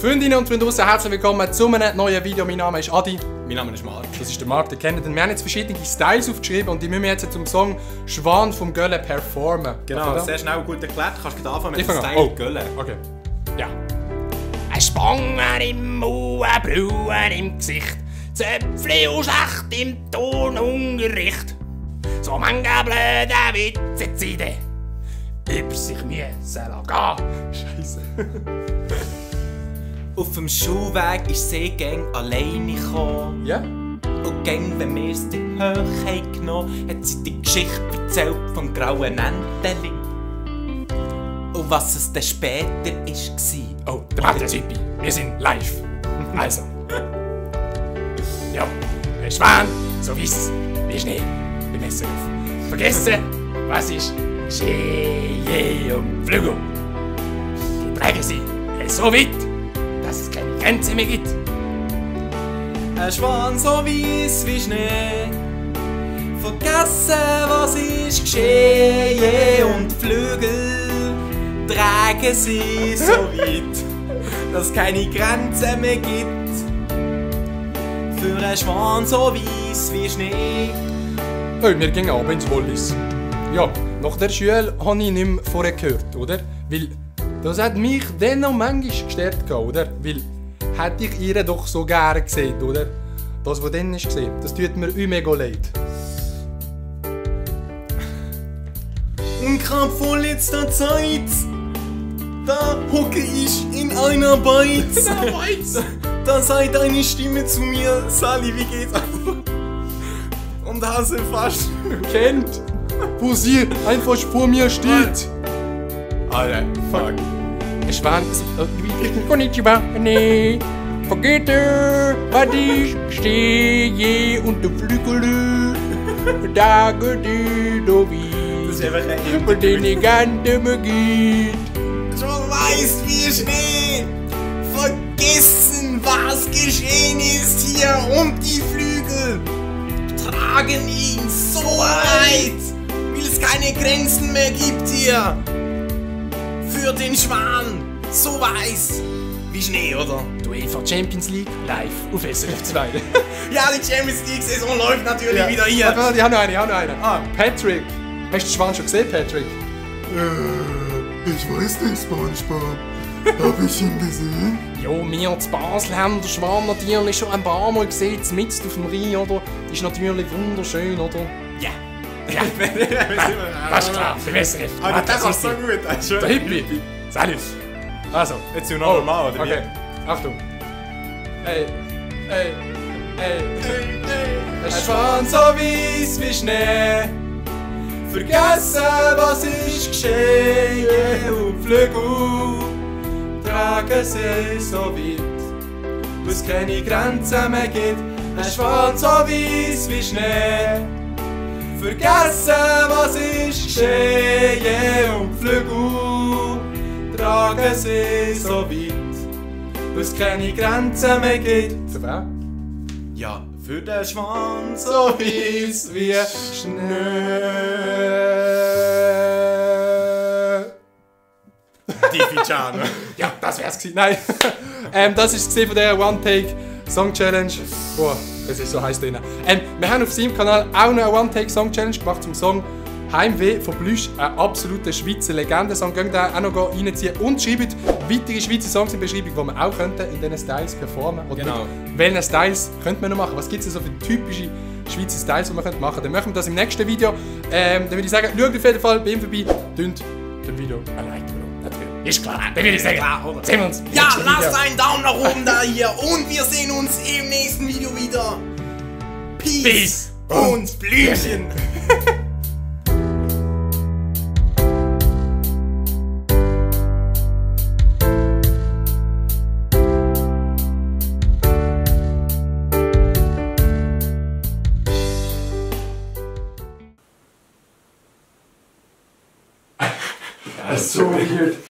Freundinnen und Freunde draussen, herzlich willkommen zu einem neuen Video. Mein Name ist Adi. Mein Name ist Marc. Das ist der Marc, den kennt ihr. Wir haben jetzt verschiedene Styles aufgeschrieben und die müssen wir jetzt zum Song Schwan vom Gölle performen. Genau, sehr schnell gut erklärt. Kannst du anfangen mit dem dem Style Oh. Gölle. Okay. Ja. Ein Spangen im Mund, ein Brauen im Gesicht, Zöpfli und Schacht im Tonunterricht. So manche blöde Witze Zeiten über sich müssen gehen. Scheiße. Auf dem Schulweg ist sie gang alleine gekommen. Ja? Und gang, wenn wir es dann hoch haben genommen, hat sie die Geschichte erzählt vom grauen Enteli. Und was es dann später war. Oh, der Martin Süppi. Wir sind live. Also. Ja, ein Schwan, so weiss wie Schnee, beim Essen auf. Vergessen, was ist Schee und Flügel. Die tragen sie so weit, dass es keine Grenze mehr gibt. Ein Schwan so weiss wie Schnee. Vergessen, was ist geschehen. Und die Flügel tragen sie so weit, dass es keine Grenzen mehr gibt. Für einen Schwan so weiss wie Schnee. Hey, wir gehen ab ins Wallis. Ja, nach der Schule habe ich nicht mehr vorher gehört, oder? Weil das hat mich dann noch manchmal gestört, oder? Weil hätte ich ihr doch so gerne gesehen, oder? Das, was dann ist gesehen, das tut mir mega leid. Und grad vor letzter Zeit, da hocke ich in einer Beiz. Da sagt eine Stimme zu mir, Sally, wie geht's? Und da sie fast Kennt, wo sie einfach vor mir steht. Alter, fuck. Ich Schwan, Konnichiwa, nee, vergete, was ich stehe und der Flügel, da geht die Das wie, ist einfach ein und den die ganze mir geht. Schon weiß wie Schnee. Vergessen, was geschehen ist hier. Und die Flügel tragen ihn so weit, weil es keine Grenzen mehr gibt hier. Für den Schwan, so weiß wie Schnee, oder? Die UEFA Champions League live auf SRF 2. Ja, die Champions League Saison läuft natürlich wieder hier. Warte, ich habe noch eine. Ah, Patrick. Hast du den Schwan schon gesehen, Patrick? Ich weiß nicht, SpongeBob. Hab ich ihn gesehen? Ja, wir zu Basel haben den Schwan natürlich schon ein paar Mal gesehen, mitten auf dem Rhein, oder? Das ist natürlich wunderschön, oder? Ja. Ja, das ist klar, für SRF. Aber das ist so gut. Das ist Der Hippie. Salut. Also. Jetzt sind wir noch normal, oder wie? Okay, Achtung. Ey. Ein Schwan so weiss wie Schnee. Vergessen, was ist geschehen. Und Flügel tragen sie so weit, wo es keine Grenzen mehr gibt. Ein Schwan so weiss wie Schnee. Vergessen, was ist geschehen. Und Flügel tragen sie so weit, wo es keine Grenzen mehr gibt. Für wer? Ja, für den Schwan so weiss wie Schnee. Difficiano. Ja, das wär's gewesen. Nein. Das ist von der One-Take Song Challenge. Boah, das ist so heiß drin. Wir haben auf seinem Kanal auch noch eine One-Take Song Challenge gemacht zum Song Heimweh von Plüsch. Ein absoluter Schweizer Legenden-Song. Geht da auch noch reinziehen und schreibt weitere Schweizer Songs in der Beschreibung, die man auch könnte in diesen Styles performen. Oder Genau. welche Styles könnte man noch machen? Was gibt es so für typische Schweizer Styles, die man machen könnte? Dann machen wir das im nächsten Video. Dann würde ich sagen, schaut auf jeden Fall bei ihm vorbei. Tönt dem Video ein Like da. Natürlich. Ist klar. Dann würde ich sagen, sehen wir uns im Ja, nächsten Video. lasst einen Daumen nach oben da hier und wir sehen uns im nächsten Video wieder. Peace, und Blümchen. So weird.